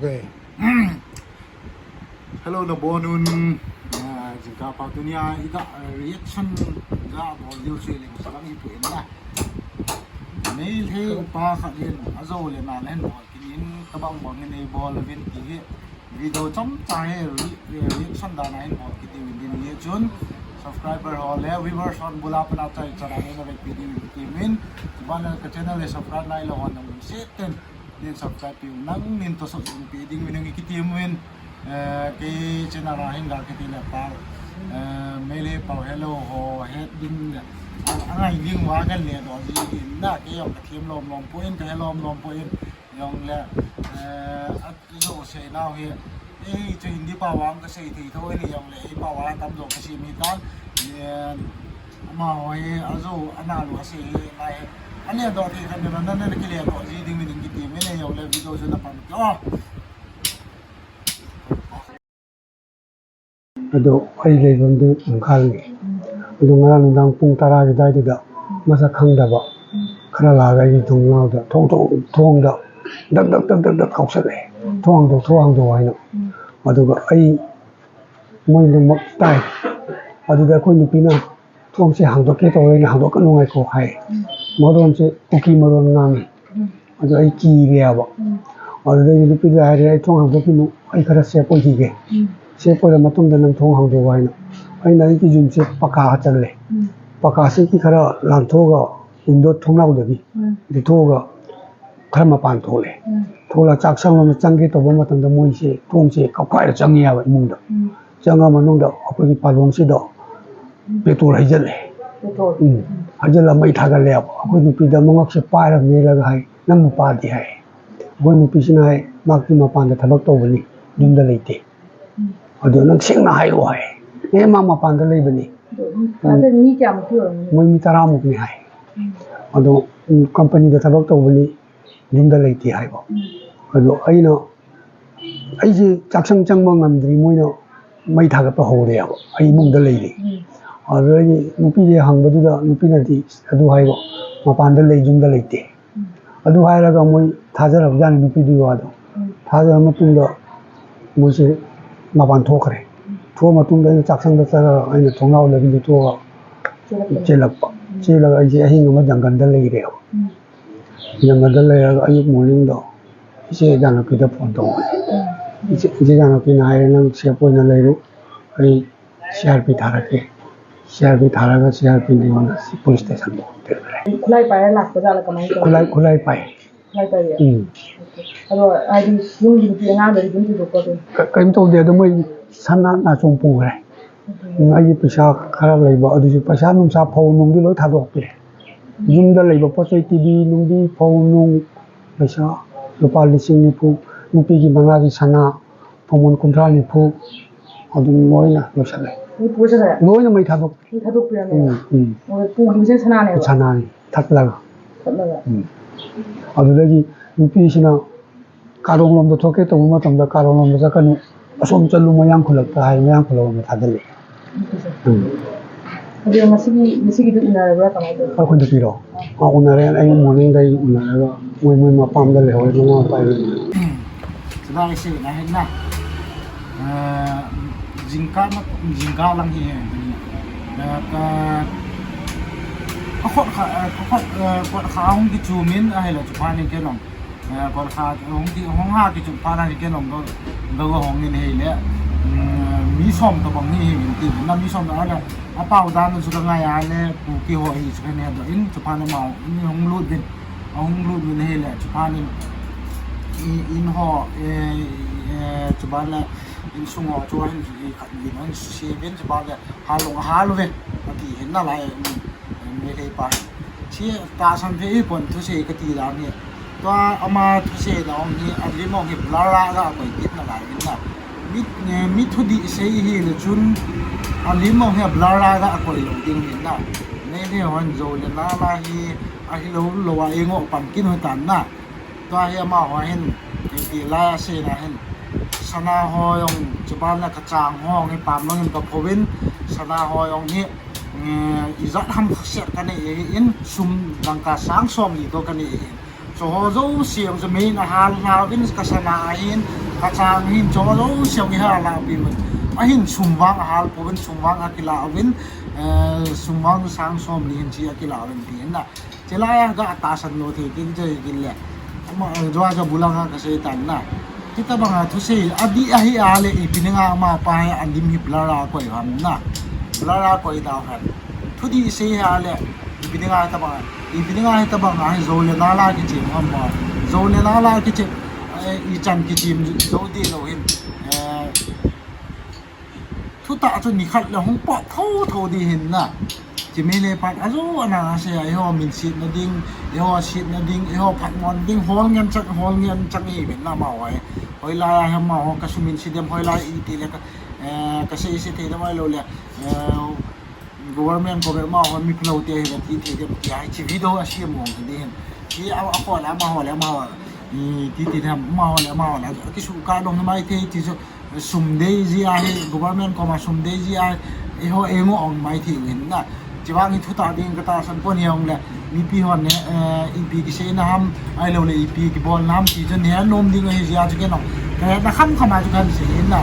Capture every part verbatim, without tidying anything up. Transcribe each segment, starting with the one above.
Okay. Hello, nabonun. Ah, jingkah pha tunia iga, ah, reaction ga bol diu chu leng salam ipu in na. Meitei upa khat in ajo le nal a hin bol kit in, tabang bang in eibol uvin ti hi. Video chomcha hi re-, reaction dan a hin bol kit diu in tin, hijeh chun subscriber ho le viewers hon bula pat a chai chan a hin na vekpi diu in tin, chuban le ka channel le subscribe nailou hon nang um sih ten. Nin subscribe piu, nangnin tohsot jing pi ding uvin nang kiti uvin, eh, kei channel a hin ga kiti le pau, eh, Meitei pau hello ho het ding le, a, angai ding uva kan le doh ji in na, kei jong ka them lom lom poi, ka he lom lom poi, jong le, eh, a, ijo sei nau hi, ei chu Hindi pau vang ka sei thei tho in jong le, ei pau a tamjo ka sei mi tan, eh, Amaho hi, ajo, ana lu asei hi, lai. Ani adoh thei khat ni, nana, nana kile doh ji ding uvin kiti, mi le jong le video chu na pan. Oh. Ado, ai le jong de, ang kal ni. Ado, ngarang nung pung tara kidai de da, masa khangdaba. Khara la ga i thong ngau da, thong, thong, thong da. Dak, dak, dak, dak, dak, khau sa le. Thong do, thong do, ai no. Ado ga, ai, Moi lung mak tai. Adu da koi nupi na, thong se hang doh ke to le na hang doh ka nung ai ko hai. Maron se Kuki maron ngang. Adu ai ki le aba. Adu da nupi da ai thong hang doh ki nu ai khara se poi hi ke. Se poi la matung da nang thong hang doh ai na. Ai na ki jun se paka ha chal le. Paka se ki khara lang tho ga window thong na ko da ki. Di tho ga. Khara mapan tho le. Tho la chaksang lom chang ke to ba matam da moi se, thong se, kap kai la chang ya ba imung da. Chang a manung da, apo ki palong se da. Petrol hai jal le. Petrol. Hai jal la mai tha ga le, apo nupi da mangak se pai la me la ga hai, nam ma pa di hai. Apo nupi se na hai, mak ti mapan da thabak to ba ni, dum da lei te. Adu nang seng na hai lo hai. Ne ma mapan da lei ba ni. Adu mi kya muk lo ni? Moi mi tara muk ni hai. Adu company da thabak to ba ni. Yumda lei ti hai ba. Adu aina, ai je chaksang chang ma ngamdri moina mai tha ka pa ho le ba. Ai mung da lei le. Adu ai nupi je hang ba du da, nupi na ti, adu hai ba. Mapan da lei, yumda lei te. Adu hai la ka moi tha ja la ja nupi du wa da. Tha ja ma tung da moi se mapan tho kare. Tho ma tung da chaksang da cha la ai na thong lau le bi tho. Che la pa. Che la ai je ahi ngam jang kan da lei re. Yang ada le ayuk morning do. Ise jana pi da phone to. Ise, ise jana pi na hai nang sia poi na lei ru. Ai C R P thara ke. C R P thara ka C R P ni na si police station do. Khulai pai la ko jala kamai to. Khulai, khulai pai. Khulai pai ya. Hmm. Ado ai di sum din pi nga da din tu ko. Ka, ka to de do moi sana na chung pu re. Ai paisa khara lei ba adu paisa nung sa phone nung di lo tha do pe. Yumda leiba pachai T V nung di phone nung paisa lupa lising niphut, nupi ki manga ki sana, phone kunthra niphut, adung loina loisale. Loina mai thadok. Mai thadok pia ne. Hmm, hmm. Pu ki sana ne. Sana ne. Thatlaga. Thatlaga. Hmm. Adudagi nupi sina Karong lom da thoke to matam da karong lom da kanu. Asom chalu mayang khulak ta hai mayang khulak ma thadale. Hmm. Adi masigi, masigi du ina ra kama do. Akun da piro. A una re ai morning dai una ra. Moi moi ma pam da le hoi ma pa. Sida isi na hen na. Eh, jingkah ma, jingkah lang hi. Eh, ka, ka khot kha, ka khot, eh, khot kha hung kichumin ahila chupanin ke long. Eh, kol kha, hung ki, hung ha kichuh phat na ni ken hung do, do hung in hile. Mm, mi som to bang ni hi min ti, na mi som to ala, apau dan chu ka ngai a le, pu ki ho hi chu ka ne do in, chu phat na ma, in hung lut din, hung lut min hile, chu phat in, i, in ho, eh, eh, chu ban le, in sung ho chu hin, i khat din hung si bin, chu ban le, Halung, halung ve. Ati hin na lai, mm, Meitei pa. Chi tahsan ve i pon thusei kati dan hi. Tua ama thusei na ong hi, a lim ong hi blur a ga koi kit na lai hin na. Mi, eh, mi thudih sei hi le chun, a lim ong hi a blur a ga koi lou ding hin na. Meitei hon jo le na la hi, ahilou lou a i ngoh pan kin hoi tan na. Tua hi amaho hin, hiti lai a seina hin, sana ho jong, chuban le kachang ho jong hi pam lang in ka pho in, sana ho jong hi, eh, ijat ham khaset ka nei ahi in, sum dangka sang som li toh ka nei ahi in. Chu ho jouse jong chu meiin ahal hlau in ka sana ahin, Kachang hin cho lo siau hi ha la pi uvin. Ahin sum vang ahal pouvin, sum vang akila uvin, eh, sum vang sang som ni hin chi akila uvin ti hin na. Chilai a ga tahsan lou thei ding jeh hin le. Ama, eh, jua ja bulanga kasei tan na. Hitabanga thusei, adih ahi a le, ipi dinga amapa hi alim hi blur a koi ham na. Blur a koi dau ham. Thudih sei hi a le, ipi dinga hitabanga, ipi dinga hitabanga hi jou le nal a kichem ham ba. Jou le nal a kichem, eh, ichan kichem jou dih lou hin. Eh, thutah chu nikhat le hung pot tho tho ding hin na. Chimi le pat ajo ana ase a, eiho minsetna ding, eiho setna ding, eiho phatmona ding, hol ngen chang, hol ngen chang ihi uvin na amaho hi. Hoilai a hi amaho ka suminse dem, hoilai iti le ka, eh, kasei se thei dem ahilou le, eh, government koma amaho mi phalou te hi kati thei dem ti ahi, hiche video asem mong ding hin. Hi a, akhol a amaho le amaho, iti ti dem amaho le amaho le kisuhkah dong maithei ti chu. Sum dei jeh a hi, government koma sum dei jeh a hi, eiho eingoh ong maithei uvin na. Chuvang hi thutah ding katahsan pon hijongle, mipi hon hi, eh, ipi kiseina ham, ahilou le ipi kibolna ham ti chu neh nom ding ahi jeh a chu kei jong kahetna khamkham a chu kahin sei hin na.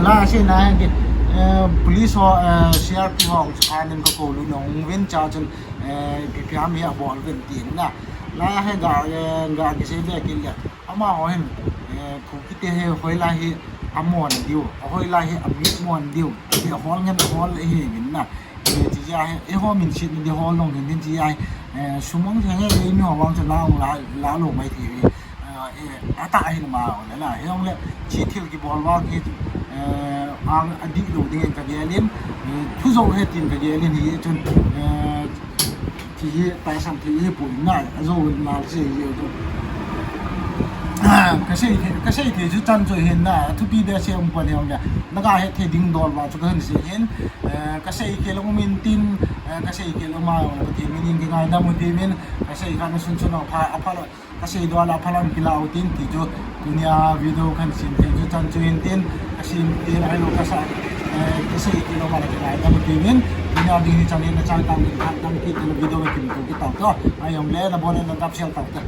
Lai a seina hi, eh, police ho, eh, C R P P ho chu khanin kakou lut nung uvin cha chun, eh, ipi ipi ham hi abol uvin tin na. Lai a hi ga, eh, ga kisei be kit le. Amaho hin, eh, Kuki te hi hoilai hi amon diu, hoilai hi amit mon diu, hi ahol ngen ahol ihi uvin na. Eh, hiche jeh a hi, eiho minsetna ding hol lou hin, hiche jeh a hi, eh, sum ong jeng e, eimi ho vang chu la ong la, la lou maithei uve. Eh, eh, atah ahin amaho le na, hijongle, hiche thil kibol vang hi, eh, ang adih lou ding in kagel in, eh, thu jou ahi tin kagel in hichun, eh, Ti hi tahsan thei hi poi na, ajou na sei jeh u. Kasei, kasei thei chu chan chu hin na, thupi behseh um pon hijongle. Naga het thei ding dol va chu kahin sei hin, eh, kasei khel um in tin, eh, kasei khel um a jong Pathen min in kingaidam u tin, kasei khat na sun sun a pha, apha lou. Kasei dol a phalam kila u tin ti chu, tunia video kahin sem thei chu chan chu hin tin, kasei thei ahilou kasa, eh, kasei thei lou ma la kingaidam u tin, tunia ding hi chan hin nachan tang in khat dam kit le video kimu kit tau te. Ahijongle nabon in nagapsel tau te.